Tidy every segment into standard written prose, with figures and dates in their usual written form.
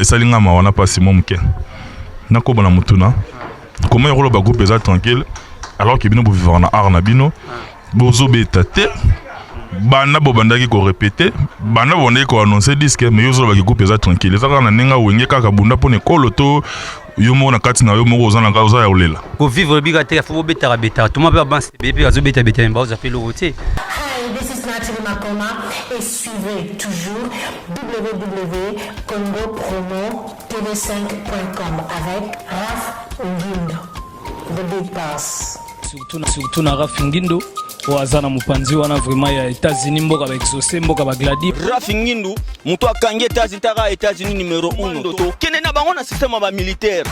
Esali nga mawa na pasi mwa moke. Nakoba na motuna. Comment ekoloba groupe eza tranquille alors que bino bovivaka na art na bino, bozobeta te banda bobandaki korépéter, banda bobandaki koannoncer disque, mais yo ozolobaki groupe eza tranquille? Eza kaka na ndenge awenge kaka bunda mpona ekolo to yo moko na kati na yo moko oza na oza ya kolela? Kovivre bika te, fo bobetaka betaka toma mpe babanse ebele mpe bazobetabeta me baoza mpe eloko te. Hi, this is Natalie Makoma et suivez toujours www.congopromotv5.com avec Raf Ngindo, the big boss. Surtout na Raf Ngindo oyo aza na mopanzi wana vraiment ya États-Unis, mboka baexaucé, mboka bagladi. Raf Ngindu, moto akangi États-Unis, taka États-Unis numéro 1, tokende na bango na système ya bamilitaire.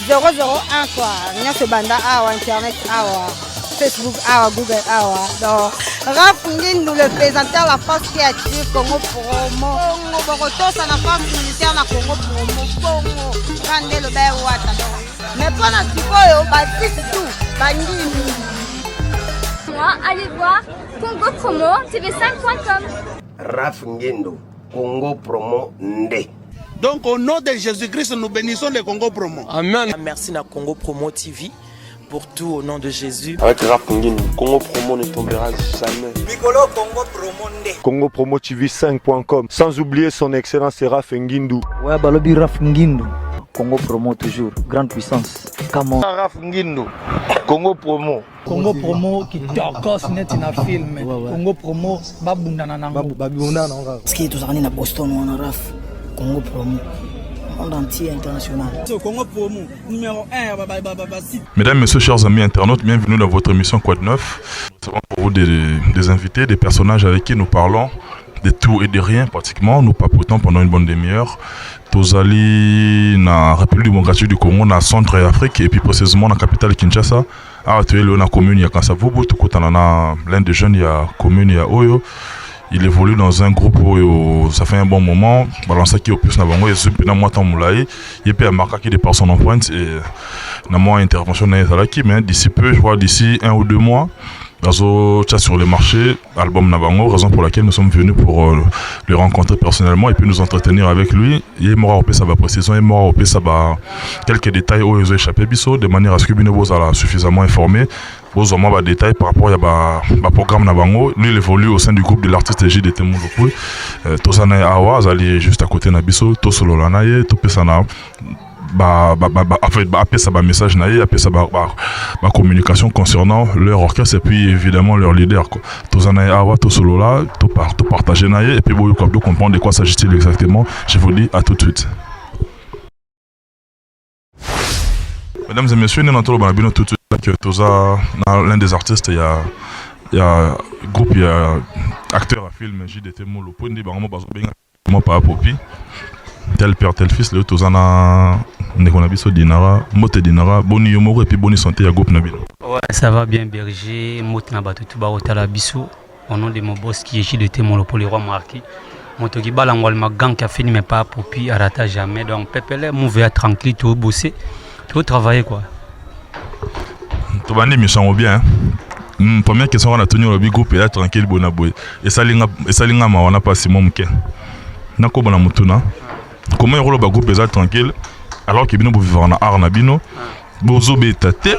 001 quoi, nyonso ebanda awa, internet awa, Facebook awa, Google awa. Donc Raf Ngindu, le présenteur, la force qui attire, Congo Promo. Bongo bokotosa na force militaire na Congo Promo. Bongo kande loba ewata. Donc mais mpona sikoyo basisi tu bandimi. Moi, allez voir Congo Promo TV5.com. Raf Ngindo, Congo Promo Nde. Donc au nom de Jésus-Christ, nous bénissons le Congo Promo. Amen. Merci na Congo Promo TV pour tout au nom de Jésus. Avec Raf Ngindu, Congo Promo ne tombera jamais. Mikolo Congo Promo Nde. Congo Promo TV 5.com. Sans oublier son excellence Raf Ngindu. Ouais, balobi Raf Ngindu. Congo Promo toujours, grande puissance. Come on. Raf Ngindu, Congo Promo. Congo Promo kitokos neti na film. Congo Promo babundana nango. Babundana nango kaka. Parce que tozalaki na Boston wana Raf, Congo Promo. Monde entier international. Congo Promo numéro 1 ba site. Mesdames, Messieurs, chers amis internautes, bienvenue dans votre émission Quoi de neuf. Nous avons pour vous des invités, des personnages avec qui nous parlons de tout et de rien pratiquement. Nous papotons pendant une bonne demi-heure. Tozali na République démocratique du Congo, na Centre Afrique et puis précisément na capitale Kinshasa. Awa toyeli na commune ya Kasavubu, tokutana na l'un des jeunes ya commune ya oyo. Il évolue dans un groupe oyo ça fait un bon moment balansaki opus na bango, ezwi mpena mwa ntango molai. Ye mpe amarquaki de par son empreinte et na mwa intervention na ye ezalaki, mais d'ici peu, je crois d'ici 1 ou 2 mois, bazotia sur le marché album na bango, raison pour laquelle nous sommes venus pour le rencontrer personnellement et puis nous entretenir avec lui. Ye moko akopesa baprécision, ye moko akopesa ba quelques détails oyo ezo échappé biso, de manière à ce que bino bozala suffisamment informé, bozwa mwa badétail par rapport ya baprogramme na bango. Lui, il évolue au sein du groupe de l'artiste JDT Mulopwe. Toza na ye awa, azali juste à côté na biso. Tosolola na ye, topesa na ba, en fait, ba, apesa ba message na ye, apesa ba communication concernant leur orchestre et puis évidemment leur leader quoi. Toza na ye awa, tosolola, topartage na ye et puis boyoka de comprendre de quoi s'agit-il exactement. Je vous dis à tout de suite. Mesdames et messieurs, nous avons bino tout de suite que toza na l'un des artistes, il y a groupe, il y a acteur à film JDT Molo po nde bango bazobenga mo pa popi, tel père tel fils. Lelo toza na ndeko na biso Dinara. Mbote Dinara, boni yo moko et puis boni santé ya groupe na bino? Ouais, ça va bien berger, mbote na bato tu baotala biso au nom de mon boss qui est JDT Molopo, le roi marqué. Moto qui balangwa le gang qui a fini mais pas popi arata jamais. Donc pepele mouvé tranquille, tout bosser, tout travailler quoi. Tobandi émission yango bien, hein? Première question wana tuni, olobi groupe eza tranquille boye na boye. Esali nga mawa na pasi mwa moke. Nakoba na motuna. Comment ekoloba groupe eza tranquille alors que bino bovivaka na art na bino, bozobeta te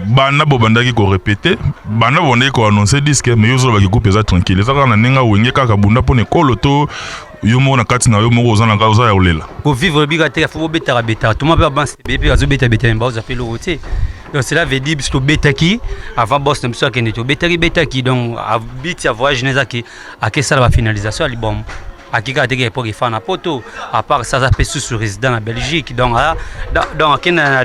banda bobandaki korépéter, banda bobandaki koannoncer disque, mais yo ozolobaki groupe eza tranquille? Eza kaka na ndenge awenge kaka bunda mpona ekolo to yo moko na kati na yo moko oza na oza ya kolela? Kovivre bika te, fo bobetaka betaka toma mpe babanse ebele mpe bazobetabeta me baoza mpe eloko te. Donc cela veut dire biso tobetaki avant boss na biso akende, tobetaki betaki. Donc biti ya voyage na ezaki akesala bafinalisation ya album, akika teke époque efa na poto. À part ça, aza mpe susu résident na Belgique. Donc donc akende na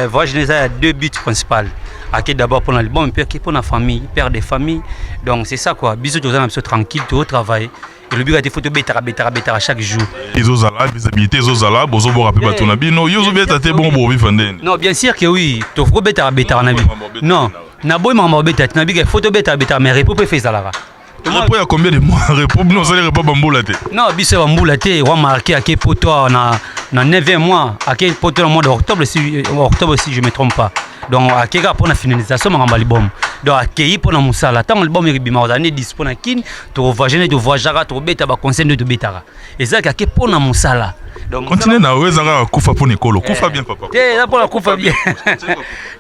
voyage na eza ya deux buts principal: ake d'abord mpona album mpe ake mpona famille, père de famille. Donc c'est ça quoi. Biso toza na biso tranquille, tozotravaille. Elobi kaka te fo tobetaka betaka betaka chaque jour. Ezozala visibilité, ezozala bozoboka mpe bato na bino. Yo ozobeta te, bongo bovifa ndeni? Non, bien sûr que oui, tokobetaka betaka na bi non, naboyi makambo babeta te. Nabika fo tobetaka betaka, mais repos mpe fe ezalaka. Repos ya combien de mois? Repos, bino osali repos bambula te. Non, biso ya bambula te. Roi marqué ake poto na 9e mois, ake poto na mois d'octobre, si octobre, si je me trompe pas. Donc akei kaka mpo na finalisation makambo ya album. Donc akei mpo na mosala. Ntango album ekobima kozala nde dispo na Kin, tokovoyage nde tovoyageaka, tokobeta baconcert nde tobetaka. Ezalaki ake mpo na mosala. Donc continue na oyo eza kaka kufa mpo na ekolo. Kufa bien papa. Te, eza mpo na kufa bien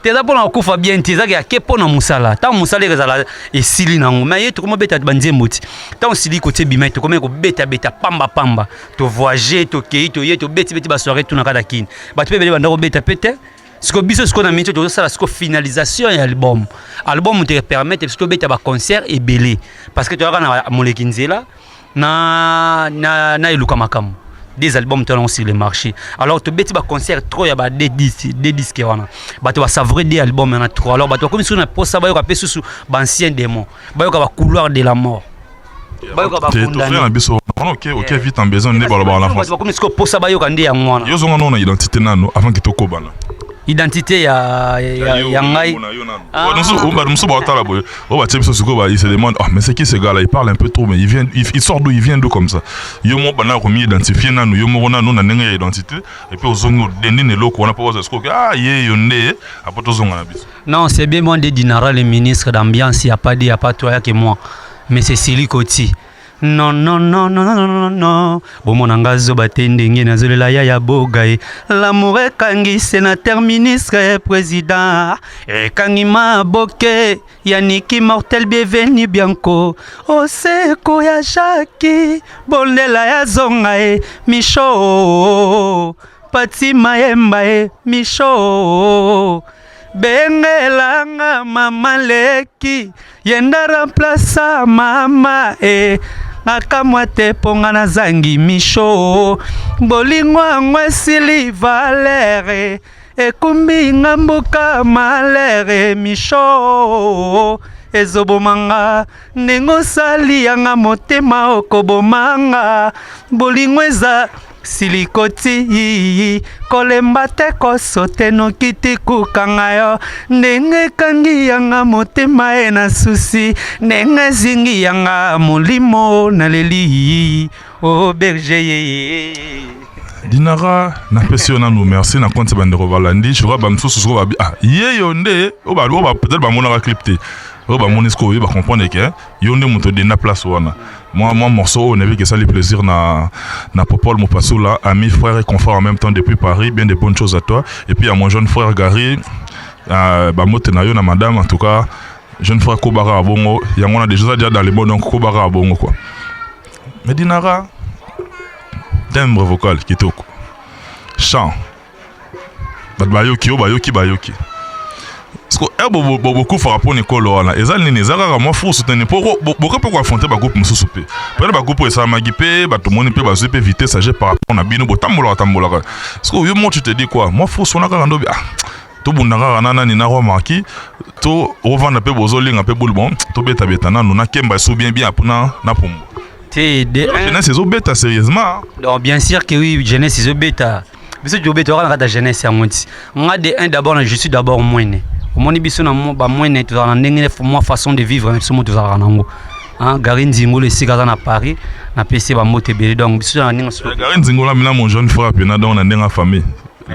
te, eza mpo na kufa bien te, ezalaki ake mpo na mosala. Ntango mosala ekozala esili nango, mais ye tokomi obeta banzembo ti ntango osili kotia ebima, tokomi kobetabeta pamba pamba, tovoyage, tokei, toye, tobetibeti basoirée tuna kaka Kini. Bato mpe ebele banda kobeta pe te. Sikoyo biso sikoyo na miniti tozosala sikoyo finalisation ya album. Album te permettre biso tobeta baconcert ebele parce que toyaka na moleki nzela na eluka makambo des albums toyango sur le marché. Alors tobeti baconcert trop ya ba deux disque wana, bato basavoure deux album wana trop. Alors bato bakomi susu na posa bayoka mpe susu baancien démon, bayoka bacouloir de la mort, bayoka bakundani na biso wana. Ok, vite en besoin nde balobaka na France. Bakomi sikoyo posa bayoka nde yango wana. Yo zonga nano na identité nano avant ke tokobana. Identité ya ngai? Bato mosusu baotala boye, oyo batie biso sikoyo, il se demande: ah, mais c'est qui ce gars là? Il parle un peu trop, mais il vient, il sort d'où? Il vient d'où comme ça? Yo moko banda komi identifier nanu, yo moko nanu na ndenge ya identité, et puis ozongi odendi na eloko wana mpo baza sikoyo: ah, ye yo nde apo tozonga na biso. Non, c'est bien moi de Dinara, le ministre d'ambiance. Il n'y a pas dit, il n'y a pas toi que moi. Mais c'est Sili Koti. Non, non, non, non, non, non, non. Bomona nga zoba te ndenge nazolela ya ya boga ye. L'amour ekangi sénateur, ministre, président. Ekangi maboke Yaniki Mortel, bienvenu Bianco. Oseko ya Jackie, bondela ya zonga ye Micho. Pati Mayemba ye Micho. Bengelanga mama leki yenda remplaça mama e nakamwa te mpo nga nazangi Micho. Bolingo yango esili valere, ekumbi nga mboka malere. Micho ezobomanga ndenge osali yanga motema, okobomanga. Bolingo eza silikoti, kolemba te, koso te, noki ti kokanga yo ndenge ekangi yanga motema e na susi ndenge ezingi yanga molimo naleli o berger ye. Dinara, napesi yo nanu merci na compte bandeko balandi. Je crois bamosusu sikoyo babi: ah, ye yo nde oyo peut-être bamonaka clip te, oyo bamoni sikoyo oyo bacomprendre ke yo nde moto odenda place wana. Moi morceau oyo nayebi ke esali plaisir na Popol Mopasula, ami, frère et confrère en même temps depuis Paris. Bien de bonnes choses à toi et puis à mon jeune frère Gary, bamote na yo na madame. En tout cas, jeune frère kobaka bongo yango na déjà déjà dans les bons, donc kobaka bongo quoi. Mais Dinara, timbre vocal kitoko, chant, bato bayoki oyo bayoki bayoki. Parce que bokufaka mpona ekolo wana eza nini? Eza kaka mwa force tene mpo boke mpe koaffronter bagroupe mosusu mpe peut-être bagroupe oyo esalamaki mpe bato moni mpe bazwi mpe vitesse age par rapport na bino botambolaka tambolaka. Parce que yo mo tu te dis quoi? Mwa force wana kaka ndobi, ah, tobunda kaka na nani, na Roi Marki to ovanda mpe bozolinga mpe boli bon, tobetabeta nanu na kemba eso bien bien mpona na pombo. Te de Jeunesse ezobeta sérieusement. Donc bien sûr que oui, jeunesse ezobeta. Biso tobeta kaka na kati ya jeunesse yango ti nga de un d'abord je suis d'abord mwene. Omoni biso na bamwene tozalaka na ndenge mwa façon de vivre na biso mo tozalaka nango. Gary Nzingolo esika aza na Paris, napesi ye bambote ebele. Donc biso na ndenge Gary Nzingolo mina mon jeune frère mpena, donc na ndenge ya famille,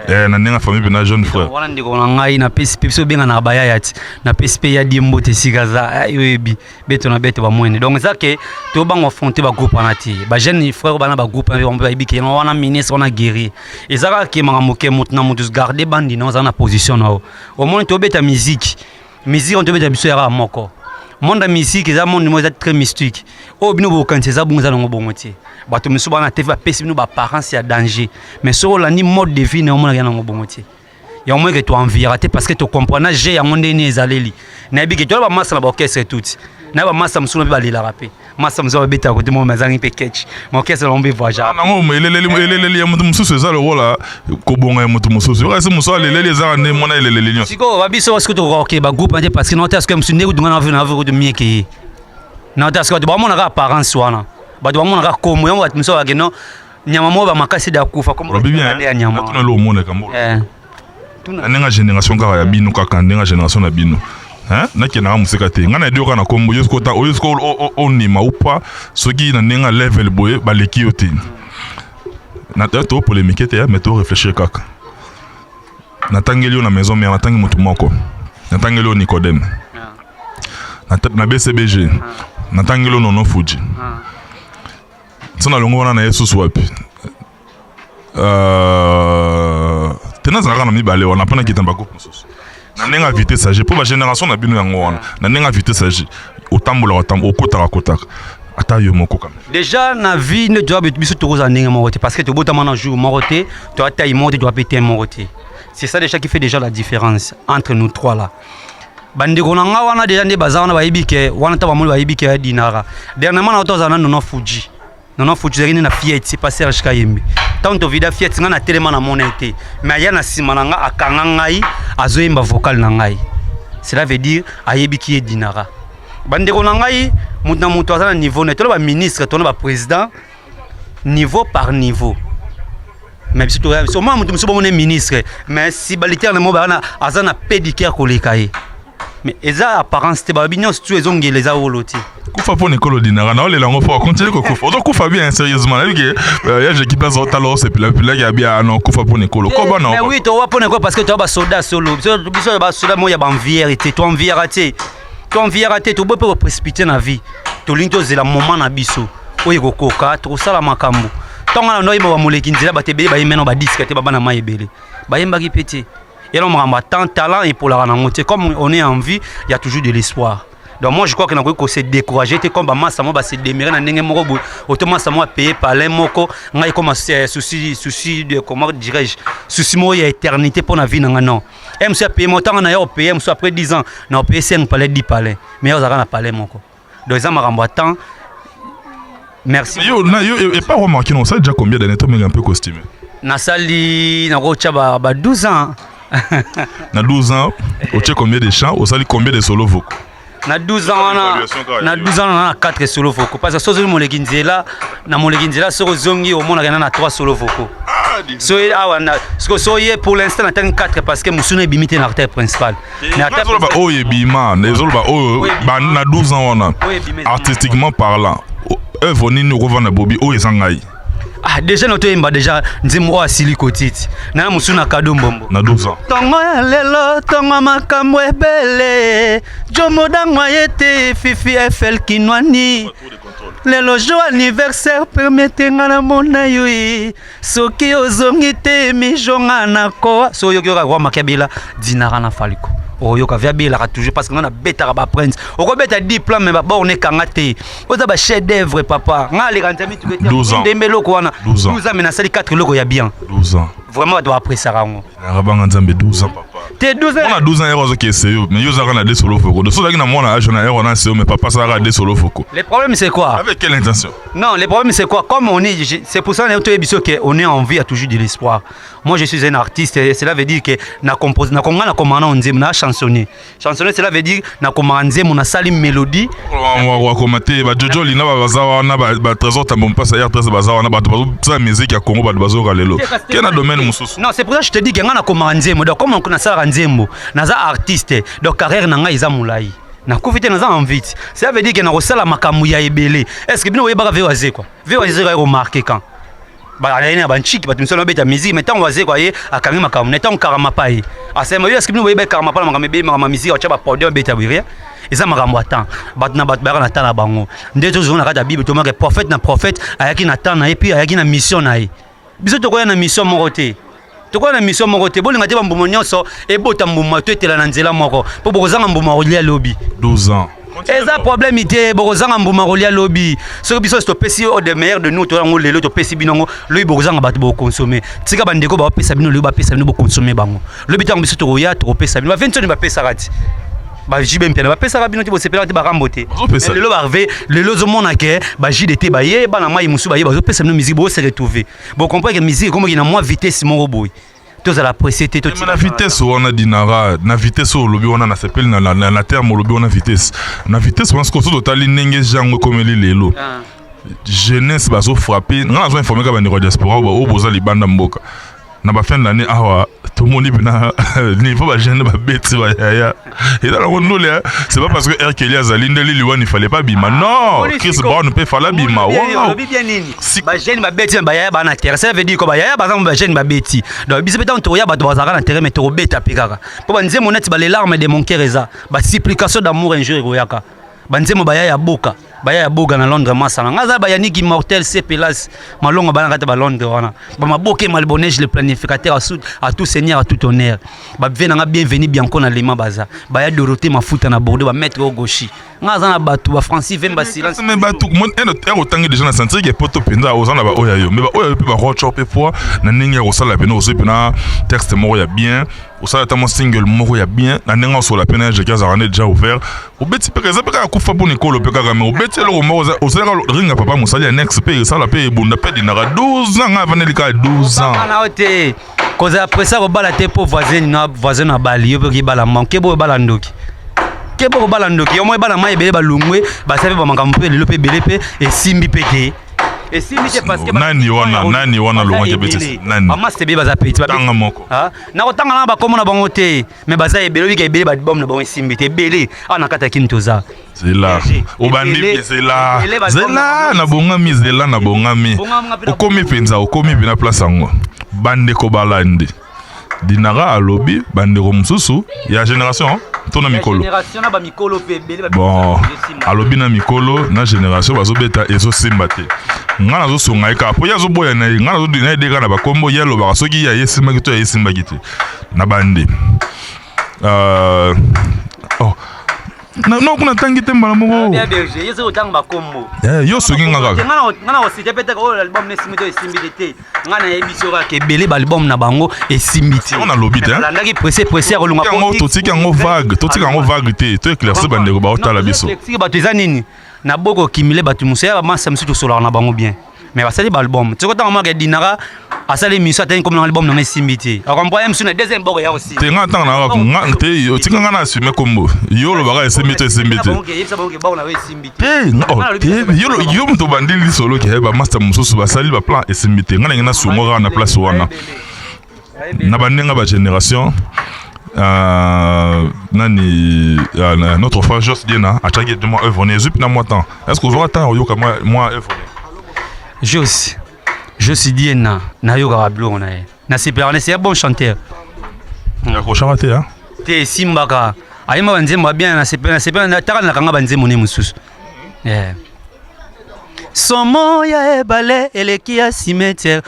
na ndenge ya famille mpena jeune frère. Wana ndeko na ngai, napesi mpe biso obenganaka bayaya ti napesi mpe ya die mbote esika aza oyebi beto na beto bamwene. Donc eza ke tobango affronter bagroupe wana te. Bajeune frère bana bagroupe wana bayebi ke wana ministre wana guerrier. Eza kaka ke makambo ke moto na moto garde bandi na oza na position na yo. Omoni tobeta musique, musique wana tobeta biso yaka moko. Monde ya musique eza monde moko eza très mystique. Oyo bino bokanisi eza bongo, eza nango bongo te. Bato mosusu bana te bapesi bino baapparence ya danger, mais soki olandi mode de vie na omonaka yango bongo te. Yango moke toenviaka te parce que tocomprena je yango ndenge ezaleli. Nayebi ke tola bamasa na baorchestre tuti na bamasa mosusu mpe balelaka mpe masa mosusu babetaka kote moko bazangi mpe ketch ma orchestre nango mpe voyage. Nango eleleli ya moto mosusu eza lokola kobonga ya moto mosusu. Yoka mosusu aleleli ezaka nde mwana eleleli nyonso. Sikoyo babiso sikoyo tokoka oke bagroupe te parce que naota sikoyo mosusu ndenge kudunga na na kutu mieke ye naota sikoyo. Bato bamonaka apparence wana, bato bamonaka komo yango. Bato mosusu bakeno nyama moko bamakasi de akufa. Olobi bien ya nyama. Natuna lo omonaka mbo na ndenge ya génération kaka ya bino, kaka ndenge ya génération na bino, nakendaka mosika te. Ngai na yebi kaka na kombo yo sikoyo oyo sikoyo onima upa soki na ndenge ya level boye baleki yo te. Na to polémique te, mais to réfléchir kaka. Natangeli yo na Maison Mère, natangi motu moko. Natangeli yo Nicodème. Na BCBG. Natangeli yo Nono Fuji. So nalongo wana na ye susu wapi? Te, nazalaka na mibale wana mpo nakita na bagroupe mosusu na ndenge ya vitesse age, mpo bagénération na bino yango wana, na ndenge ya vitesse age otambolaka, okotaka kotaka ata yo moko quand même. Déjà na vie nde toya, biso tokozala ndenge moko te, parce que tobotama na jour moko te, toya taille moko te, toya pe te moko te. C'est ça déjà qui fait déjà la différence entre nous trois là. Bandeko na nga wana déjà nde baza wana, bayebi ke wana ta bamoni, bayebi ke ya Dinara. Dernièrement na tozala na Nono Fuji. Nono Fuji ezalaki nde na Fiat, c'est pas Serge Kayembe. Ntango tovida Fiat, nga na telema na mona ete, mais aya na nsima na nga, akanga ngai, azoyemba vocal na ngai. Cela veut dire ayebiki ye Dinara. Bandeko na ngai, moto na moto aza na niveau na ye. Tona baministre, tona baprésident, niveau par niveau. Mais biso toya biso omona moto mosusu bomona ministre, mais subalterne na mo baa aza na pédicare koleka ye. Mais eza apparence te. Balobi nyonso tu ezongela, eza wolo te. Kufa mpo na ekolo, Dinara. Na olela yango fort, continue kokufa, ozokufa bien. Sérieusement, nayebi ke ya jeki place otala osepelapelaki ya bia no. Kufa mpo na ekolo, koba na Mais oui, towa mpo na ekolo, parce que towa basoda solo. Biso basoda moko ya baenviere te, toenviera te, toenviera te. Toboyi mpe koprécipiter na vie. Tolingi tozela moment na biso oyo ekokoka, tokosala makambo. Ntango wana ndoyeba bamoleki nzela, bato ebele bayembi na badisque te, babana mai ebele bayembaki mpe te. Yala makambo ya temps, talent epolaka nango te. Comme on est en vie, il y a toujours de l'espoir. Donc moi je crois que nakoki kose décourager te, comme bamasa mo base démere na ndenge moko boye, otomasa mo apaye palin moko. Ngai comme souci de, comment dirais-je, souci moko ya éternité mpo na vie na nga, non. E mosu apaye mo ntango na ya opaye mosu après 10 ans na opaye 5 palais, 10 palais, mais ozalaka na palais moko. Donc eza makambo ya temps. Merci. Yo na yo et pas remarqué non, ça déjà combien d'années to un peu costume? Nasali, nakotya ba 12 ans. Na 12 ans otie combien de chants? Osali combien de solo vocaux? Na 12 ans wana, na 12 ans na 4 solo vocaux, parce que soki ozongi moleki nzela, na moleki nzela, soki ozongi omonaka na 3 solo vocaux. So awa siko so ye, pour l'instant natangi 4, parce que mosuna ebimi te na artère principale. Ezoloba oyo ebima, ezoloba oyo na 12 ans wana, artistiquement parlant, œuvre nini okovanda bobi oyo eza ngai? Ah, déjà na toyemba déjà nzembo oyo asili kotiti na mosu na kado mbombo. Na 12 ans. Ntongo ya lelo, ntongo makambo ebele, jomodangwa ye te, Fifi FL Kinwani, lelo jour anniversaire, permete nga na mona yo ye. Soki ozongi te, mijonga na koa. So oyoki, yoka roi Makiabela, Dinara na Faliko, oyoka vi abelaka toujours, parce que nga nabetaka baprince. Okobeta 10 plan, mais baborne ekanga te. Oza ba chef d'œuvre, papa. Nga aleka nzambe. 12 ans. Ndembe eloko wana. 12 ans. 12 ans, mais nasali 4 eloko ya bien. 12 ans. Vraiment, bato baapresaka yango. Nakabanga Nzambe, 12 ans, papa. Te, 12 ans. Mwana 12 ans ero azoki ese yo, mais yo ozalaka na de solo vocaux. So ozalaki na mwana age na ero wana ese yo, mais papa asalaka de solo vocaux. Le problème, c'est quoi? Avec quelle intention? Non, le problème, c'est quoi? Comme on est, c'est pour ça que on est en vie, il y a toujours de l'espoir. Moi je suis un artiste et cela veut dire que na compose, na konga na komana nzembo, na chansonnier. Chansonnier, cela veut dire na komana nzembo, na sali mélodie. Wakoma te, bajojo lina baza wana, batrésor Tambo Mpasa ya trésor baza wana, bato bazosala musique ya Congo, bato bazoyoka lelo ke na domaine mosusu. Non, c'est pour ça que je te dis que nga na komaka nzembo. Donc comme nasalaka nzembo, naza artiste, donc carrière na ngai eza molai. Nakufi te, naza en vie. Ça veut dire que nakosala makambo ya ebele. Est ce que bino oyebaka ve Wazekwa? Ve Wazekwa ekomarquer quand bayani na banchiki, bato misala babeta musique, mais ntango Wazekwa ye akangi makambo na ntango Karamapa ye asema yo. Est ce que bino boyeba Karamapa na makambo ebele, makambo ya musique, atya baproduit, babeta boye? Eza makambo ya temps. Bato na bato bayaka na temps na bango. Nde tozonga na kati ya Bible, tomaka prophète na prophète ayaki na temps na ye, puis ayaki na mission na ye. Biso tokoya na mission moko te, tokoya na mission moko te. Bolinga te, bambuma nyonso ebota mbuma to etela na nzela moko, mpo bokozanga mbuma kolia lobi. 12 ans. Eza problème te, bokozanga mbuma kolia lobi. Soki biso topesi oyo de meilleur de nous, toyango lelo, topesi bino yango lobi, bokozanga bato bokonsome. Tika bandeko bapesa bino lobi, bapesa bino, bokonsome bango lobi. Ntango biso tokoya, tokopesa bino. Baventi bapesaka ti baJB Mpiana bapesaka bino te, bosepelaka te, bakambo te. Bazopesa. Lelo barve, lelo ozomona ke baJDT baye, bana mai mosusu baye, bazopesa bino musique, bose retrouver, bocomprendre ke musique ekomaki na mwa vitesse moko boye. Tozala pressé te. Mais na vitesse wana, Dinara, na vitesse oyo olobi wana, nasepeli na terme olobi wana, vitesse. Na vitesse wana, sikoyo so totali ndenge jango ekomeli lelo, jeunesse bazofrappe. Nga nazo informe kaka bandeko ya diaspora oyo boza libanda mboka. Na ba fin d'année awa tomoni mpena niveau ba jeune babeti bayaya eza nango ndule. C'est pas parce que R. Kelly azali nde Lil Wayne il fallait pas bima. Non, Chris Brown mpe fallait bima. Wow, bien nini, ba jeune babeti na bayaya baa na terrain. Ça veut dire ko bayaya baza, ba jeune babeti. Donc biso mpe ntango tokoya, bato bazalaka na terrain, mais tokobeta mpe kaka mpo banzembo neti ba Les larmes de mon cœur, eza ba supplication d'amour. Un jour ekoyaka, banzembo baya ya boka, baya ya boga na Londres. Masala nga aza bayaniki mortel sepelas malongo bana kati ba Londres wana, bamaboke Malbonege, le planificateur à tout seigneur, à tout honneur. Bave nanga bienvenu Bianco na Lema, baza baya Dorothée Mafuta na Bordeaux, ba maître Ogoshi. Nga aza na bato ba Francis Vemba silence. Mais bato ere otangi déjà na sentir ke poto mpenza oza na baoyo ya yo, mais baoyo ya yo mpe barocho mpe poids na ndenge ya kosala pene. Ozwi mpena texte moko ya bien, osala ata mwa single moko ya bien na ndenge osola mpe na jeki azalaka nde déjà ouvert. Obeti mpe, eza mpe kaka kufa mpona ekolo mpe kaka, mais obeti eloko moko, osalaka ringa papa mosali annexe mpe esala mpe ebunda mpe edinaka 12 ans. Ngai avandeli kaka 12 ans. Na yo te kozala pressé kobala te, mpo voisin na voisin na bali yo mpe okibala manke boyo, bala ndoki ke bo kobala ndoki yo mo ebala mai ebele balungwe basali mpe bamakambo mpe lelo mpe ebele mpe esimbi mpe te, esimbi te parce que Nani wana? Nani wana alongwaki ebeti? Nani? Bamasta ebele baza peti. Tanga moko. Nakotanga na bakombo na bango te, mais baza ebele. Obika ebele, ba album na bango esimbi te, ebele awa na kati ya Kini toza. Zela, obandi, zela, zela, nabongami, zela, nabongami. Okomi mpenza, okomi mpena place yango. Bandeko balandi, Dinara alobi bandeko mosusu ya génération to na mikolo. Bon, alobi na mikolo na génération bazobeta, ezosimba te. Ngai nazosunga ye kaka po ye azoboya na ye. Ngai nazodina kaka na bakombo ye alobaka soki ye ayesimbaki to ayesimbaki te. Na bandi oh. No, kuna ntangi te mbala moko. Yo soki nga kaka. Nga na kosite mpe teka oyo album na esimbi te, esimbi te te. Nga nayebi so kaka ebele ba album na bango esimbi te. Nalobi te. Landaki pressé pressé ya kolunga. Yango totiki yango vague, totiki yango vague te, to éclaircir bandeko baotala biso. Bato eza nini na boko okimile bato mosusu ya bamasa mosusu, tosolaka na bango bien, mais basali ba album. Tiko ntango moko edinaka asali émission, atani komi na album nanga esimbi te, akomprendre mosusu na deuxième boko ya aussi. Te, nga ntango na nga te, otika nga na assume kombo. Yo olobaka esimbi to esimbi te te. Yo moto obandi lisolo ke bamaster mosusu basali ba plan esimbi te. Nga ndenge nasungo kaka na place wana na bandenge ba génération. Nani notre frère Jos Diena atiaki mwa œuvre ne ezwi mpena mwa temps. Est ce que ozwaka temps oyoka mwa œuvre? Jos, Jos Diena, nayokaka biloko na ye, nasepelaka na, c'est un bon chanteur. Akoshaka te? Te, esimbaka, ayemba banzembo ya bien. Nasepela nataka nakanga banzembo ne mosusu. Yeah. Somo ya ebale eleki ya cimetière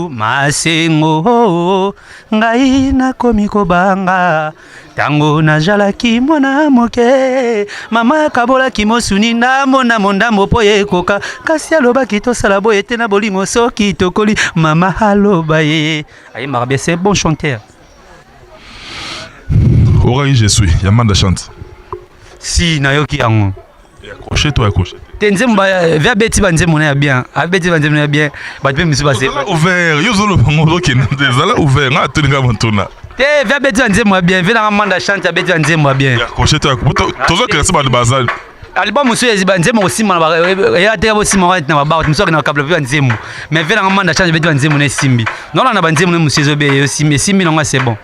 masengo. Ngai nakomi kobanga. Ntango nazalaki mwana moke, mama akabolaki mosuni ndambo ndambo ndambo mpo ye ekoka, kasi alobaki tosala boye te na bolingo soki tokoli. Mama aloba ye ayembaka bien, c'est bon chanteur. Okaki Je suis ya Manda Chante? Si, nayoki yango. Accroché to accroché? Te, nzembo ve abeti banzembo na ya bien, abeti banzembo na ya bien, bato mpe misu base. Ouvert, yo ozoloba ngo, ozokende te. Ezala ouvert, nga atoninga motuna. Te, ve abeti banzembo ya bien, ve nanga Manda Chante abeti banzembo ya bien. Accroché to? Tozokende bato baza. Album mosusu banzembo kosimba eya te, bosimba wana na babar mosusu akende bakabla mpe banzembo, mais ve nanga Manda Chante abeti banzembo na esimbi naolanda banzembo na mosusu ezobe esimbi, esimbi nango, c'est bon.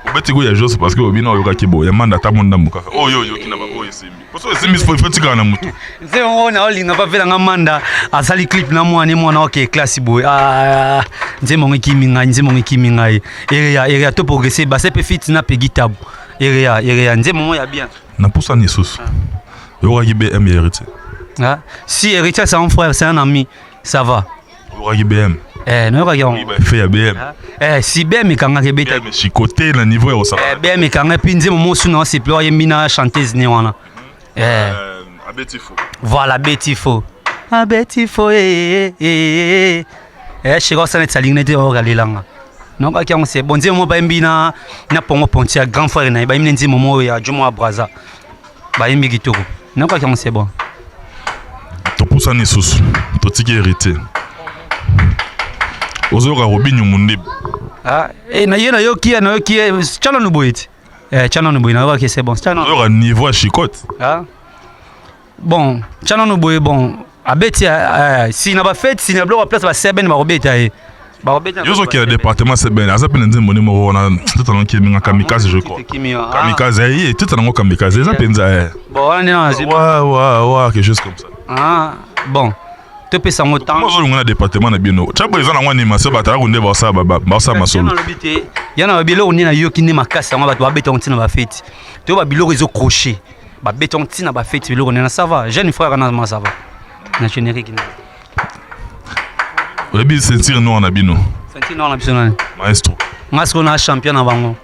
Obeti ko ya Jos parce que obino oyokaki bo ya Manda ata mo ndambo kaka oyo oyoki na baoyo esimbi, poso esimbi faut tikala na motu. Nzembo oyo naolinga mpa ve nanga Manda asali clip na mwana mwana oke classe boye. Nzembo yango ekimi ngai, nzembo yango ekimi ngai. Erea, erea to progresse base mpe fit na Pegi Tabu, erea, erea, nzembo moko ya bien. Napusani lisusu, oyokaki BM ya Héritier? Ah, si, Héritier c'est un frère, c'est un ami, ça va. Oyokaki BM? Eh, nayokaki yango. Fe ya BM. Eh, si, BM ekangaki, ebetaki. Chikote na niveau ya kosala. Eh, BM ekanga epi nzembo mosu na osepeli oyembi na chanteuse ne wana. Eh. Abeti fo. Voilà, abeti fo, abeti fo. Eh, eh, eh, sheka osala neti alingi neti oyoka lelanga. Nayokaki yango, c'est bon. Nzembo moko bayembi na Pongo Ponti ya grand frère na ye, bayembi na nzembo moko ya Jomo ya Braza, bayembi kitoko, nayokaki yango, c'est bon. Topusani lisusu, totiki Héritier. Ozoyoka Robinio Mundibu? Ah, eh, na ye nayoki ye, nayoki ye. Tya nanu boye ti, eh, tya nanu boye, nayokaki, c'est bon. Tya nanu. Oyoka niveau ya chicote? Ah? Bon, tya nanu boye. Bon, abeti si na ba fête, si na biloko ya place basebene bakobeta ye. Yo ozokende département sebene, aza mpe na nzembo nde moko wana, teta nango kiminga kamikaze, je crois. Kamikaze ye, teta nango kamikaze eza mpenza eh. Bon, wana nde na wa wa wa, quelque chose comme ça. Ah bon, topesa yango temps. Ozolonga na département na bino, tshabo eza nango animation, bato ayako nde basala masolo. Nalobi te ya na babiloko nde nayoki nde makasi yango, bato babeta yango ntina bafeti to babiloko ezocroche, babeta yango ntina bafeti, biloko nde na ça va, jeune frère na ma ça va na générique na. Oyebi ceinture noire na bino? Ceinture noire na biso nani? Maestro. Nga sikoyo na champion na bango.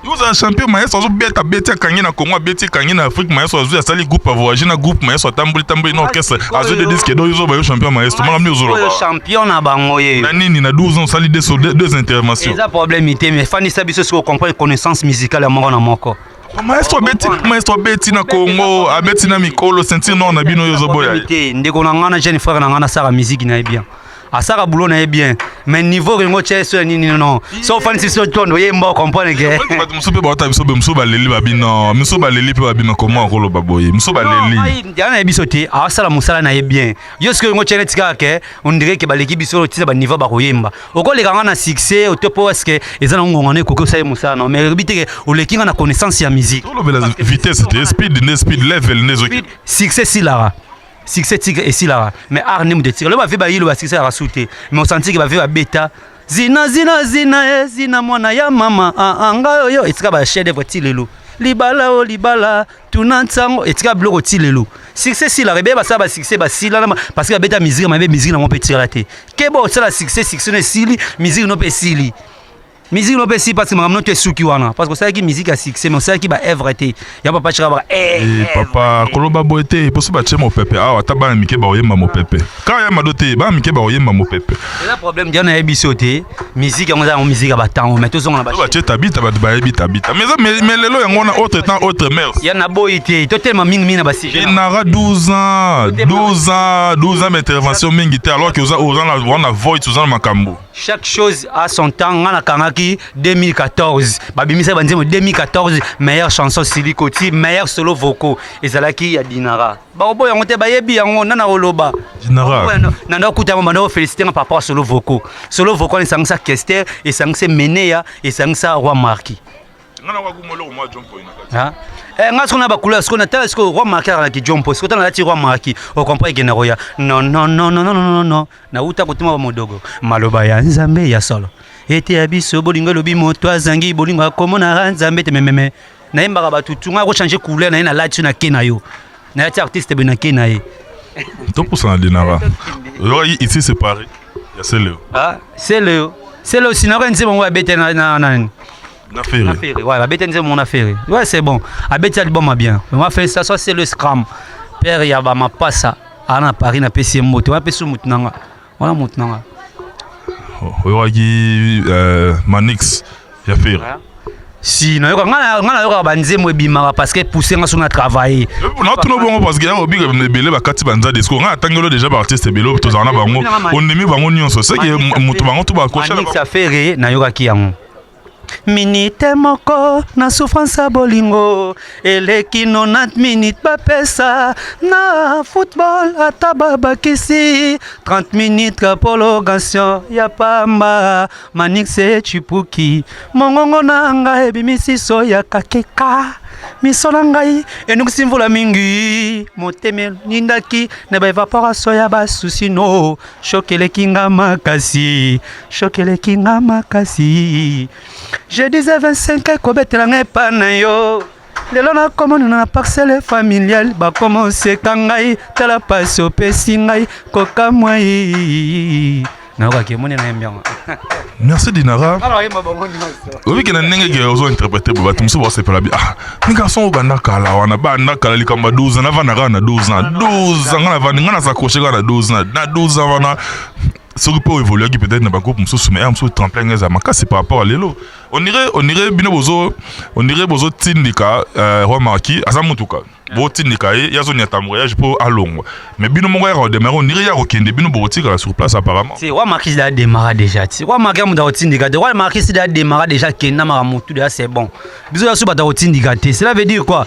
Yo ozala champion, maestro azobeta, abeti, akangi na Congo, abeti, akangi na Afrique. Maestro azwi, asali groupe, avoyage na groupe, maestro atamboli tamboli na orchestre, azwi de disque d'or. Ozoba yo champion maestro, makambo nini ozoloba? Champion na bango ye. Na nini? Na 12 ans osali deux interventions. Eza problème te, mais fandisa biso sikoyo, comprendre connaissance musicale ya moko na moko. Maestro abeti, maestro abeti na Congo, abeti na mikolo, ceinture noire na bino, oyo ozoboya. Te, ndeko na ngai, na jeune frère na ngai, nasala musique na ye bien, asaka boulot na ye bien, mais niveau rengo tia so ya nini, non, so ofandisi so tondo yemba, comprendre ke bato mosusu mpe baota biso, mosusu baleli babino, mosusu baleli mpe babino, koma akoloba boye, mosusu baleli. Ya na ye biso te, asala mosala na ye bien. Yo sikoyo yango tia neti kaka ke on dirait ke baleki biso tina baniveau bakoyemba, okoleka nga na succès oto po eske eza na ngonga na ekoki osala ye mosala no, mais elobi te ke oleki nga na connaissance ya musique. Olobela vitesse te, speed nde, speed level nde ezoki. Succès esilaka, succès tika esilaka, mais art nde moto etika. Lo bave bayilo basuccès yaka su te, mais osanti ke bave babeta zina zina zina e zina mwana ya mama ngai oyo etika ba chef d'œuvre ti lelo, libala o libala tuna ntango etika biloko ti lelo. Succès esilaka, ebeye basala basuccès basila parce que babeta musique mabe, musique nango mpe etikala te. Keba osala succès, succès no esili, musique no mpe esili, musique no mpe esili, parce que makambo no to esuki wana, parce que osalaki musique ya succès, mais osalaki baœuvre te ya papa chika baka. Papa, koloba boye te, poso batie mopepe awa, ata bana mike bakoyemba mopepe kaka ya mado te, bana mike bakoyemba mopepe. Eza problème dia nayebi biso te, musique yango eza yango musique ya batango, mais tozonga na batie tabita, bato bayebi tabita, mais lelo yango wana, autre temps, autre mœurs. Ya naboyi te, totelema mingimingi na basujet. Enara 12 ans, 12 ans, 12 ans, intervention mingi te, alors que oza na voice, oza na makambo. Chaque chose a son temps. Nga nakangaki 2014, babimisaki banzembo 2014, meilleure chanson Silikoti, meilleur solo vocaux ezalaki ya Dinara. Bakoboya yango te, bayebi yango nana koloba. Dinara. Nanda okuta yango, banda ofélicité nga papa solo vocaux. Solo vocaux wana esangisa Kester, esangisa Meneya, esangisa Roi Marki. Nga sikoyo na bacouleur, sikoyo natala sikoyo Roi Marki azalaki jompo, sikoyo tala nalati Roi Marki, ocomprend ekende koya. Non non non non non non non, nauta kotuma bamodogo maloba ya Nzambe ya solo ete ya biso bolingo, elobi moto azangi bolingo akomonaka Nzambe te. Mememe nayembaka bato tunga akochange couleur na ye, nalati so nake na yo, nalati artiste boye, nake na ye. Topusana, Dinara, oyokaki Ici c'est Paris ya Seleo? Ah, Seleo, Seleo sinaka nzembo ngo abete na nani? Na Ferre. Na Ferre, ouais, abete nzembo na Ferre, ouais, c'est bon, abeti album ya bien. Moi, félicitations Seleo Scram, père ya bamapasa aa na Paris, napesi ye mbote wana, apesi motu nanga wana, motu nanga. Oyokaki Manix ya Ferre? Si, nayoka, nga nayokaka banzembo ebimaka parce que pousse nga so na travailler. Natuna bongo parce que yango obika ebele bakati banza disco, nga natangelo déjà baartiste ebele oyo tozala na bango, ondimi bango nyonso, seke moto bango to bakosha. Manix ya Ferre nayokaki yango. Minute moko na souffrance ya bolingo eleki 90 minute bapesa na football, ata babakisi 30 minute ka prolongation ya pamba. Manix echipuki mongongo na ngai, ebimisi so ya kakeka, miso na ngai enukisi mvula mingi, motema enindaki na baevaporation ya basusi no choc eleki nga makasi, choc eleki nga makasi. Je disais 25 ekobetela ngai epa na yo, lelo nakomonana na parcelle familiale, bakomoseka ngai, tala pasi opesi ngai kokamwa ye, nayokaki emoni nayembi yango. Merci Dinara. Oyebiki na ndenge ke ozo interpréter bo, bato mosusu basepela bi: "Ah, ni garçon oyo banda kala wana, banda kala likambo ya 12 ans, navanda kaka na 12 ans, 12 ans nga navandi, nga nas'accroche kaka na 12 ans." Na 12 ans wana, soki mpe oévoluaki peut-être na bagroupe mosusu, mais ya mosusu tremplin nga eza makasi par rapport à lelo. On dirait bino bozo, on dirait bozotindika Roi Marki aza motuka. Botindika ye, ye azonyata embrayage mpo alongwa. Mais bino moko yaka kodémarrer, on dirait ya kokende, bino bokotikala sur place apparemment. Ti roi Marquis da démarra déjà. Ti roi Marquis amuda kotindika te. Roi Marquis da démarra déjà kenda maka mutu déjà c'est bon. Biso ya so bata kotindika te. Cela veut dire quoi?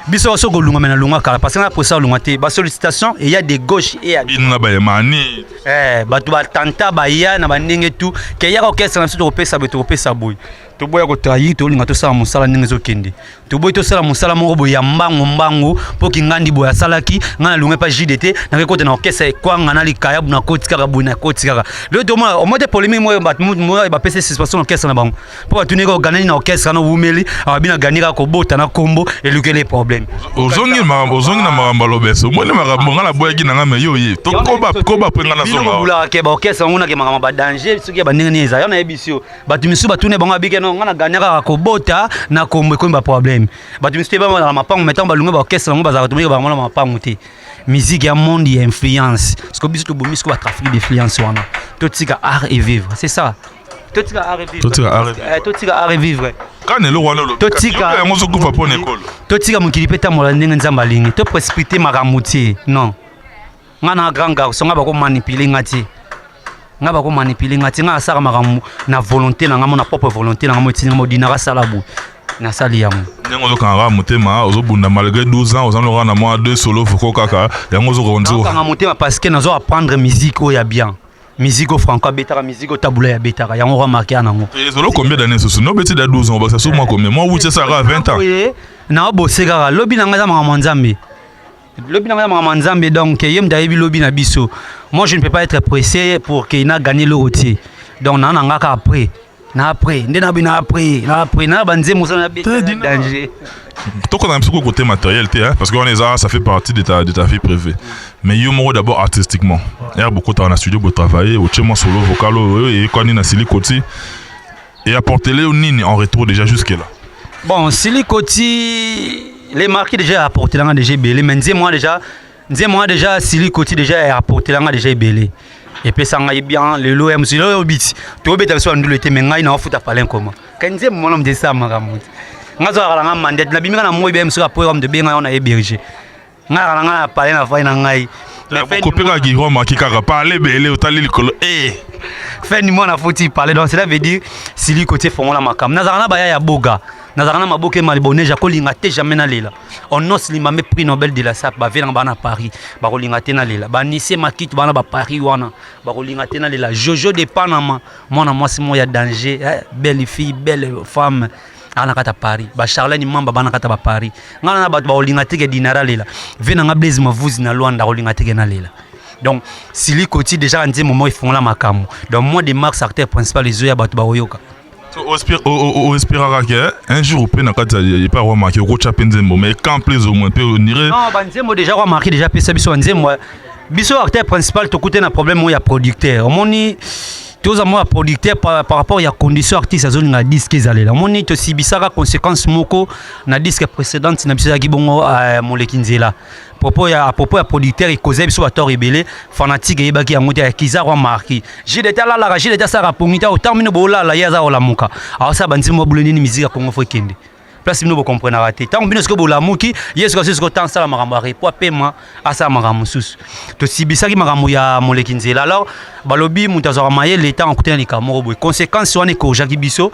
Biso so kolunga mena lunga kala parce que na posa lunga te. Ba sollicitation et il y a des gauche et à Bino na bayemani. Eh, bato batanta baya na bandenge tout ke yaka orchestre na biso tokopesa boye tokopesa boye. Toboya kotrahir, tolinga tosala mosala ndenge ezokende. Toboyi tosala mosala moko boye ya mbangu mbangu mpo kingandi boye asalaki ngai nalunga epa JDT nakekota na orchestre ekwanga na likayabu nakoti kaka boye nakoti kaka lelo tomona omoi te polémique moko bato moko bapesi suspension na orchestre na bango mpo batuni kaka oganani na orchestre wana owumeli ababi na gani kaka kobota na kombo elukeli problème. Ozongi makambo, ozongi na makambo alobeso, omoni makambo ngai naboyaki na ngai, me yo ye tokoba koba mpe ngai bino nazonga. Bobulaka ke baorchestre yango nake makambo badanger soki ya bandenge nini eza yo nayebisi yo bato misusu batuni bango abike no ngai na gani kaka kobota na kombo ekomi baproblème. Bato misusu te bazala mapango mai ntango balungi baorchestre yango bazalaka tomoki bango na mapango te. Musique ya monde ya influence parce que biso tobomi siko batrafic d'influence wana. Totika art et vivre, c'est ça, totika art et vivre. Totika art et vivre. Eh, totika art et vivre. Kana eloko wana olobi. Totika. Yo yango ozokufa mpo na ekolo. Totika mokili mpe tambola ndenge Nzambe alingi. Toprécipité makambo te, non. Nga na grand garçon, nga bakomanipule nga te, nga bakomanipule nga te. Nga nasala makambo na volonté na nga mo, na propre volonté na nga mo. Etindi nga modinaka asala boye, nasali yango. Ndenge ozokanga kaka motema, ozobunda malgré 12 ans, oza loka na mwa deux solo vocaux kaka yango ozokonzi. Nakanga motema parce que nazo apprendre musique oyo ya bien, musique oyo Franco abetaka, musique oyo Tabula abetaka, yango remarque ya nango. Ezolo combien d'années susu nobeti da 12 ans, obakisa su mwa combien, mwa 8, esaka 20 ans. Boye naobose kaka lobi na ngai eza makambo ya Nzambe, lobi na ngai eza makambo ya Nzambe. Donc ye moto ayebi lobi na biso. Moi, je ne peux pas être pressé pour ke na gagner loko te. Donc naa na nga kaka après na après nde nabi na après na après na banzembo osala na beta danger. Tokota na biso côté matériel te, hein, parce que wana eza, ça fait partie de ta vie privée. Mais yo moko d'abord artistiquement, ya bokotaka na studio, botravailler, otie mwa solo vocal oyo eyekani na Sili Koti et apportele yo nini en retour déjà jusque là? Bon, Sili Koti, les marquis déjà apporté langa déjà ebele, mais nzembo wana déjà, nzembo wana déjà, Sili Koti déjà apporté langa déjà ebele, epesa ngai bien. Lelo ya mosu lelo obiti tobeta biso bandulu ete me ngai naofuta palin koma ka nzembo mwana moto esala makambo te. Ngai azwakaka nanga mandat nabimi kaka na moi be mosuku apoyaka moto ebenga yo na ye berger. Ngai kaka na ngai na palin na fai na ngai. Kope kaka kiromaki kaka pale ebele otali likolo e. Fin du mois nafuti parler. Donc cela veut dire Sili Koti efongola makambo. Nazalaka na baya ya boga, nazalaka na maboke maliboneja kolinga te jamais nalela onos limame prix Nobel de la sap bavelanga bana Paris bakolinga te nalela banisie makitu bana baparis wana bakolinga te nalela Jojo de Panama, mwana mwasi moko ya danger, eh, belle fille, belle femme aa na kati ya Paris, bacharlene Mamba bana kati ya baparis. Ngai na bato bakolinga te ke Dinara lela ve na nga Blaise Mavuzi na Lwanda akolinga te ke nalela. Donc Sili Koti déjà nzembo moko efongola makambo. Donc mois de mars, acteur principal ezoya, bato bakoyoka. Oespéraka ke un jour mpe na kati ya epa Roi Marquis okotya mpe nzembo, mais quand plus au moins mpe onire? Non, banzembo déjà Roi Marquis déjà apesa biso banzembo. Biso acteur principal tokute na problème oyo ya producteur. Omoni toza mwa ya producteur par rapport ya condition artiste azolinga disque ezalela. Omoni tosibisaka conséquence moko na disque précédente na biso ezalaki bongo, moleki nzela propos ya à propos ya producteur ekozai biso bator ebele. Fanatique eyebaki yango te ya kiza Roi Marquis JDT alalaka, JDT asalaka pongi te. Otango bino bolala, ye aza kolamuka, aosala banzembo babule nini. Musique ya Congo fo ekende place bino bokomprenaka te. Ntango bino sikoyo bolamuki, ye sikoyo sikoyo ntango asala makambo ya repos, apema, asala makambo mosusu. Tosibisaki makambo ya moleki nzela. Alors balobi moto azwaka mayele ntango akutana likambo moko boye. Conséquence wana ekorgeaki biso,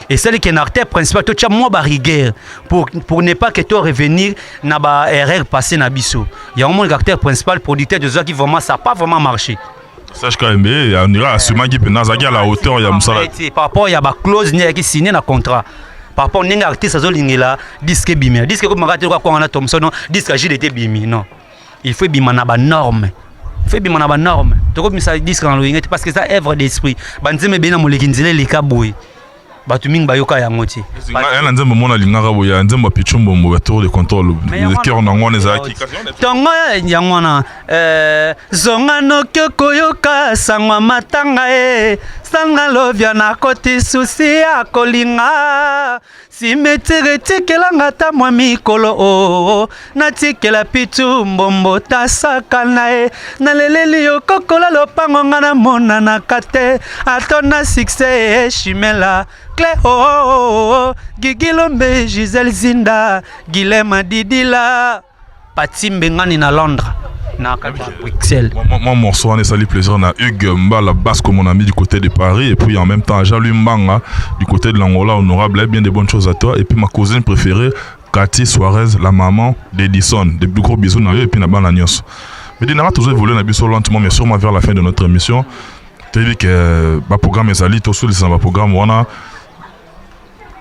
esali ke na acteur principal totya mwa barigueur pour ne pas que to revenir na baerreur passé na biso. Yango monaka acteur principal producteur tozwaki vraiment, ça pas vraiment marché. Sage KMB on dirait assumaki mpenza azalaki à la hauteur ya mosala. Te, par rapport ya baclause nde ayaki signé na contrat, par rapport ndenge artiste azolingela disque ebimi, disque ekobimaka te lokola kwanga na Thomson. Non, disque ya JDT ebimi, non, il faut ebima na banorme, il faut ebima na banorme. Tokobimisa disque na loyenge te parce que eza œuvre d'esprit. Banzembo ebei na moleki nzela eleka boye, bato mingi bayoka yango te. Ya na nzembo mona alingaka boye ya nzembo ya Pichu Mbombo ya tour de contrôle, cœur nango wana ezalaki. Ntongo yango wana, zonga noki okoyoka sango ya matanga e sanga lovia nakoti susi ya kolinga cimetière etikelanga ata mwa mikolo o natikela Pitu Mbombo tasaka na ye naleleli yo kokola lopango nga namonanaka te atona succès eshimela Clé oh, oh, oh, oh. Gigi Lombe, Gisèle Zinda, Guilhem Didila. Pati Mbengani na Londres na kati ya Bruxelles. Moi, morceau wana esali plaisir na Hugues Mbala Basco, mon ami du côté de Paris, et puis en même temps Jean-Louis Mbanga du côté de l'Angola, honorable, bien de bonnes choses à toi. Et puis ma cousine préférée, Cathy Suarez, la maman d'Edison. Des plus gros bisous na yo et puis na bana nyonso. Mais dinara toujours évolué na biso lentement mais sûrement vers la fin de notre émission. Toyebi ke ba programme ezali, tosolisa ba programme wana.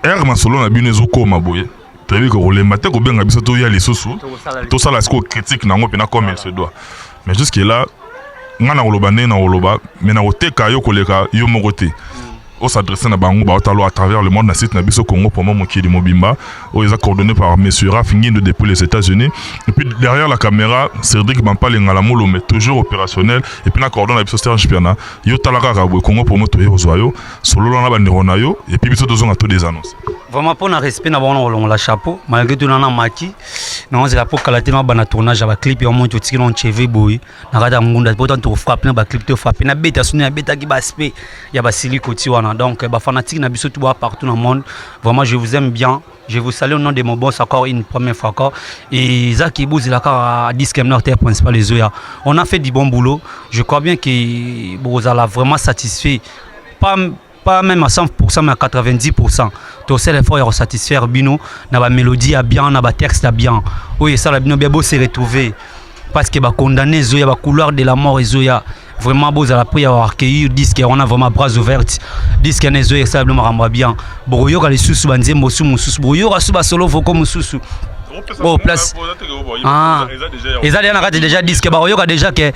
R masolo na bino ezokoma boye, toyebi ke kolemba te kobenga biso, toya lisusu tosala sikoyo critique nango mpena comme il se doit. Mais jusque là, nga na koloba ndenge na koloba, mais na koteka yo koleka yo moko te, os'adresse na bango baotalo à travers le monde na site na biso Congo Promo Mokili Mobimba, oyo eza coordonné par monsieur Raf Ngindo depuis les États-Unis, et puis derrière la caméra Cédric Bampalenga Molome, toujours opérationnel, et puis na coordonné na biso Serge Piana. Yo tala kaka boye, Congo Promo, toye kozwa yo solola na bandeko na yo, et puis biso tozonga to des annonces. Vraiment, mpona respect na bango, na kolongola chapeau malgré tout. Nana maki naozela mpo kala te na bana tournage ya baclip ya moi, totiki na ncheve boye na kati ya ngunda po tanto tofrappe na baclip, tofrappe nabeta soni, nabetaki baaspect ya basili koti wana. Donc bafanatike na biso tout boa partout dans le monde, vraiment je vous aime bien, je vous salue au nom de mon boss encore une première fois encore. Et Zaki Bouzi, la disque nord principal les Zoya. On a fait du bon boulot. Je crois bien que vous allez vraiment satisfait. Pas même à 100%, mais à 90%. Tosala effort ya satisfaire bino, na ba mélodie ya bien, na ba texte ya bien. Oui, ça la bino bien beau se retrouver. Parce que ba condamné Zoya, ba couloir de la mort Zoya. Vraiment bozala prêt ya accueillir disque wana vraiment bras ouvertes. Disque wana ezoya, esala bino makambo ya bien. Bokoyoka lisusu banzembo su mosusu, bokoyoka su basolo voko mosusu oyo place. Ah, eza deja na kati déjà disque, bakoyoka déjà ke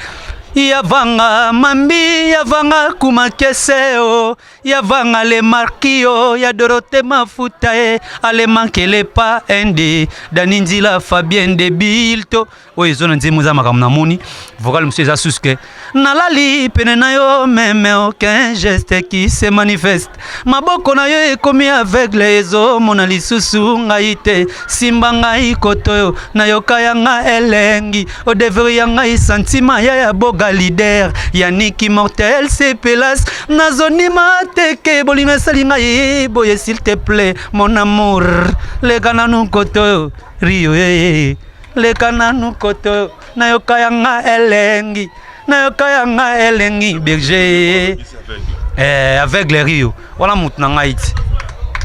yavanga mambi, yavanga kumakese o yavanga le marquio ya Dorote Mafuta e alemankele pa inde Dani Nzila Fabien de Bilto. Oyo ezo na nzembo eza makambo namoni vocal mosusu eza susu ke nalali pene na yo, même aucun geste qui se manifeste. Maboko na yo ekomi aveugle, ezomona lisusu ngai te. Simba ngai koto oyo nayoka yanga elengi odeveri ya ngai sentiment ya ya boga leader Yaniki Mortel Sepelas. Nazondima te ke bolingo esali ngai boye. S'il te plaît mon amour, leka nanu koto oyo rio ye, leka nanu koto nayoka yanga elengi, nayoka yanga elengi berger aveugle rio wana. Motu na ngai ti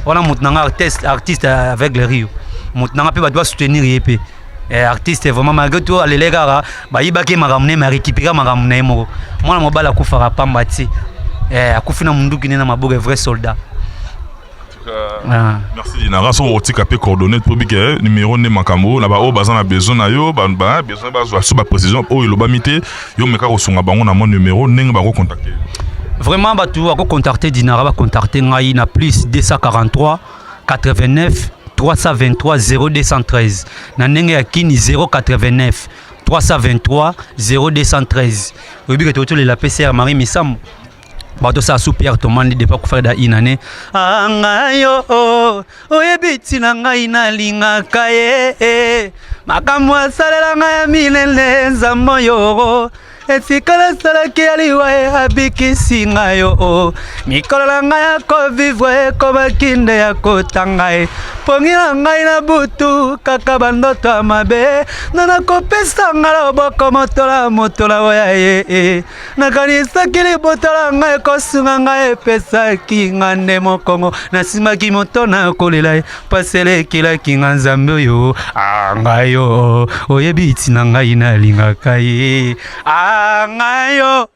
wana, motu na ngai artiste, artiste aveugle rio, motu na ngai mpe bato basoutenir ye mpe artiste vraiment. Malgré tout alele kaka bayibaki makambo na ye, ma récupéra makambo na ye moko. Mwana mobali akufaka pamba ti akufi na munduki ne na maboko, vrai soldat. Ah. Merci Dinara. So otika mpe coordonné po bike numéro nde makambo na baoyo baza na besoin na yo, besoin bazwa so baprécision oyo elobami te, yo meka kosunga bango na mwa numéro ndenge bakocontacte. Vraiment, bato bakocontacte Dinara, bacontacte ngai na plus 243 89 323 0213, na ndenge ya kini 089 323 0213. Oyebi ke totolela PCR Marie Misambo, bato osala su Pierre Tomandi depuis akufaki da une année. Ngai yo oyebi ntina ngai nalingaka ye, makambo asalela ngai ya minene. Nzambe oyo etikala esalaki ya liwa ye abikisi ngai yo. Mikolo na ngai ya kovivre ekomaki nde ya kotanga ye. Pongi na ngai na butu kaka bandoto ya mabe na nakopesa ngai loboko motola motola oya ye. Nakanisaki libota na ngai ekosunga ngai, epesaki nga nde mokongo. Nasimbaki moto na kolela ye, mpasi elekelaki nga. Nzambe oyo ngai yo oyebi ntina ngai nalingaka ye. Ngai yo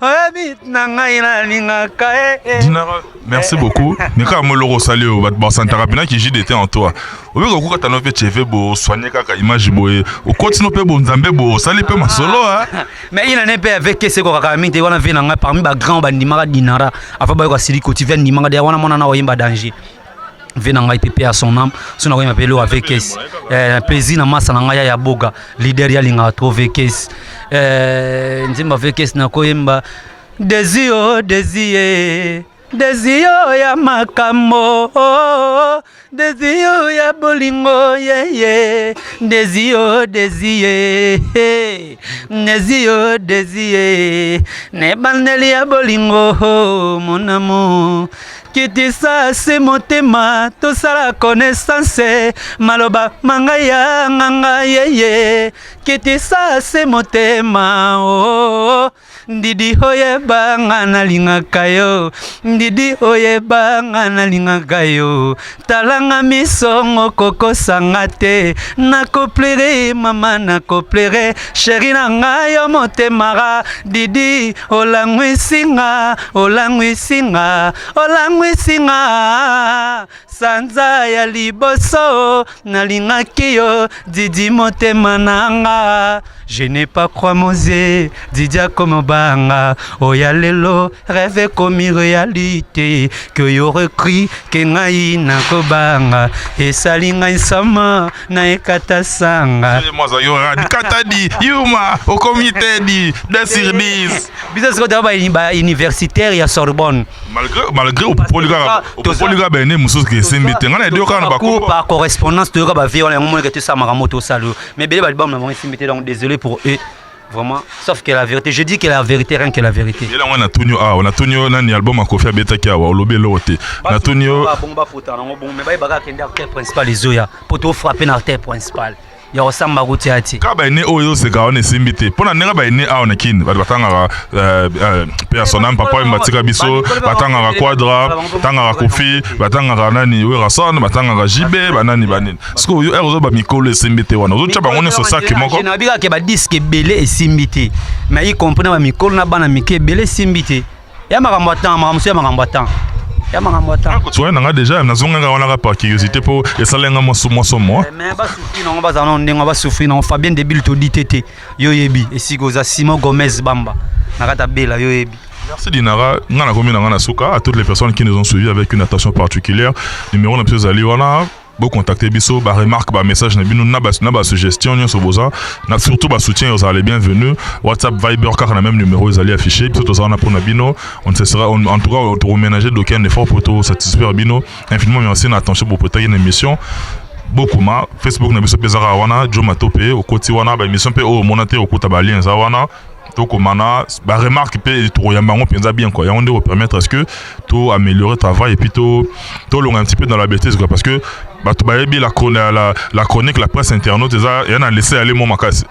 oyebi ntina ngai nalingaka ye. Dinara, merci beaucoup. Mais kaka moloko osali oyo, bato basantaka mpena ki JDT en toi. Oyoki okokata no mpe cheve bo soigne kaka image boye, okoti no mpe bonzambe bo osali mpe masolo. Mais ina ne mpe avec ese kokaka mingi te wana. Vie na ngai parmi bagrand bandimaka Dinara avant bayoka sili koti vie andimaka deya wana. Mwana na oyemba danger, vie na ngai mpe à son âme. So nakoyemba mpe eloko avec ese plaisir na masa na ngai ya boga leader yalingaka trop vekes nzembo avec ese nakoyemba desio desie desio ya makambo. Désir ya bolingo yeye Désir désir Désir désir Nebandeli ya bolingo mon amour kitisa se motema tosala connaissance maloba manga ya nganga yeye kitisa se motema oh, oh. Ndidi oyeba nga nalingaka yo Ndidi oyeba nga nalingaka yo Tala nga miso okokosa nga te Nakoplere mama nakoplere Chéri na nga yo motema Didi olangwisi nga olangwisi nga olangwisi nga Sanza ya liboso nalingaki yo Didi motema na nga Je n'ai pas croit moze Didi akomobanga oya lelo rêve ekomi réalité que yo recri ke ngai nakobanga esali ngai nsama na ekata sanga Katadi yuma okomi tedi 2 sur 10 biso sikoyo toza ba universitaire ya Sorbonne malgré malgré opopoli kaka opopoli kaka baene mosusu ke esimbi te ngai na yebi kaka na bacours par correspondance toyoka bavie wana yango moneke tosala makambo tosala oyo mais ebele balibam na bango esimbi te donc désolé pour eux vraiment sauf que la vérité je dis que la vérité rien que la vérité yela ngo natuni yo awa natuni yo nani album ya Koffi abetaki awa olobi eloko te natuni yo bongo bafuta nango bongo mais bayebaka akende acteur principal ezoya po tofrappe na acteur principal ya kosamba kotia ti kaka baene oyo ezoseka wana esimbi te mpo na ndenge baene awa na kini bato batangaka mpe ya sonam papa oyo batika biso batangaka quadra batangaka Koffi batangaka nani Werrason batangaka JB banani banini sikoyo yo ere ozo bamikolo esimbi te wana ozotya bango nyonso saki moko nabikaka badisques ebele esimbi te mais y compris na bamikolo na bana mike ebele esimbi te ya makambo atan makambo mosusu ya makambo atan ya makambo atan soye nanga déjà nazongaka wana kaka par curiosité mpo esalenga mwa somo. Mais basouffrir nango bazala nano ndenge basouffrir nango. Fabien Debile todi te te yo yebi esika oza. Simon Gomez Bamba na kati ya bela yo yebi. Merci Dinara, nga na komi na suka à toutes les personnes qui nous ont suivis avec une attention particulière. Numéro na biso ezali wana, bo contacter biso, ba remarque, ba message na bino na ba suggestion nyonso boza na, surtout ba soutien ozala les bienvenus. WhatsApp, Viber, kaka na même numéro ezali affiché. Biso tozala na mpona bino, on ne cessera en tout cas tokoménager d'aucun effort pour to satisfaire bino. Infiniment merci na attention bopotaki na émission. Bokoma Facebook na biso mpe ezaka wana Jo Matope, okoti wana baémission mpe oyo omona te okuta balien eza wana. Tokomana baremarque mpe tokoyamba yango mpenza bien quoi. Yango nde kopermettre à ce que to améliorer travail et puis to tolonga un petit peu dans la bêtise quoi, parce que bato bayebi la chronique, la presse internaute eza ya na laisser aller mo makasi.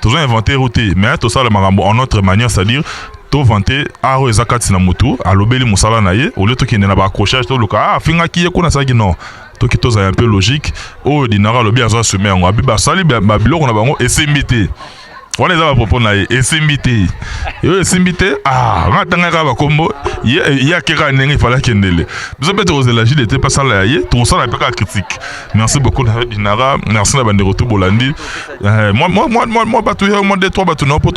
Tozo inventer roue te, mais tosala makambo en notre manière, c'est-à-dire tovante art oyo eza kati na motu alobeli mosala na ye au lieu tokende na baaccrochage toluka ah afingaki ye kuna asalaki. Non, toki tozala un peu logique. Oyo Dinara alobi azo assume yango abi basali babiloko na bango esimbi te wana eza bapropos na ye esimbi te oyo esimbi te. Ah nga atanga kaka bakombo ye ye akeka ndenge ifale akendele. Biso mpe tokozela jide te mpe asala ya ye tokosala mpe kaka critique. Merci beaucoup na Dinara, merci na bandeko to bolandi mwa bato ya mwa deux trois bato na mpo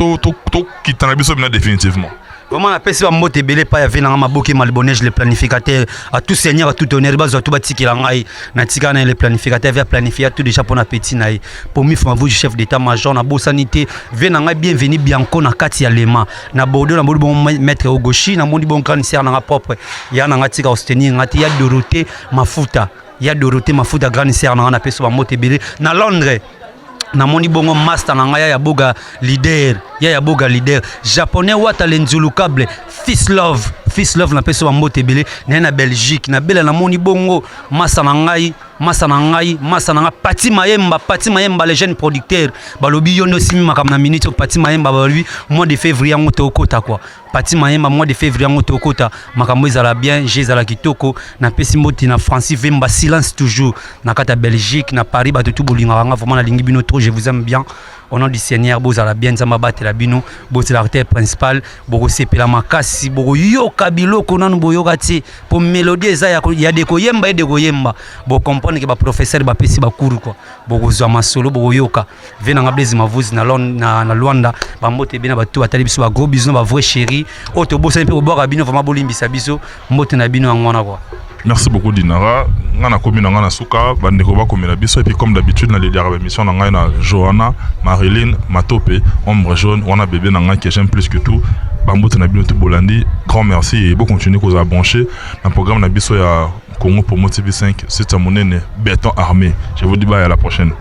tokita na biso bina définitivement. Vraiment napesi bambote ebele epai ya ve nanga Maboke Malbonege le planificateur, à tout seigneur à tout honneur. Bazwa to batikela ngai natika na ye le planificateur ve aplanifia tout déjà mpona petit na ye Pomif Mavuji, chef d'état major. Nabosani te ve na ngai Bienvenu Bianco na kati ya Lema na Bordeaux. Namoni bongo maître Ogoshi, namoni bongo grande sœur nanga propre ya nanga tika kosoutenir nga te ya Dorothée Mafuta, ya Dorothée Mafuta, grande sœur nanga. Napesi bambote ebele na Londres. Namoni bongo master na ngai ya boga leader ya boga leader japonais wata lenzulukable fils love, fils love. Napesi bambote ebele naye na Belgique na bela. Namoni bongo masa na ngai masa na ngai masa na ngai Pati Mayemba, Pati Mayemba le jeune producteur. Balobi yo nde osimi makambo na minute oyo. Pati Mayemba balobi mois de février yango tokota quoi. Pati Mayemba, mois de février yango tokota makambo ezala bien je ezala kitoko. Napesi mbote na Francis Vemba silence toujours na kati ya Belgique na Paris. Bato tu bolingaka nga vraiment, nalingi bino trop, je vous aime bien au nom du Seigneur. Bozala bien, Nzambe abatela bino. Bozela acteur principal, bokosepela makasi, bokoyoka biloko nanu boyoka te po mélodie eza ya de koyemba ye de koyemba. Bocomprendre ke baprofesseur bapesi bacours quoi. Bokozwa masolo, bokoyoka ve nanga Blaise Mavuzi na Luanda. Bambote ebele na bato batali biso, bagros bisous na bavrai chéri oyo tobosani mpe kobwaka bino. Vraiment bolimbisa biso, mbote na bino yango wana quoi. Merci beaucoup Dinara. Nga nakomi na nga na suka, bandeko bakomela biso. Et puis comme d'habitude naleliaka baémission na ngai na Johanna Marilyn Matope ombre jaune wana, bébé na ngai que j'aime plus que tout. Bambote na bino to bolandi, grand merci et bocontinue kozala branché na programme na biso ya. Congo Promo TV5, c'est à monene, béton armé. Je vous dis bye à la prochaine.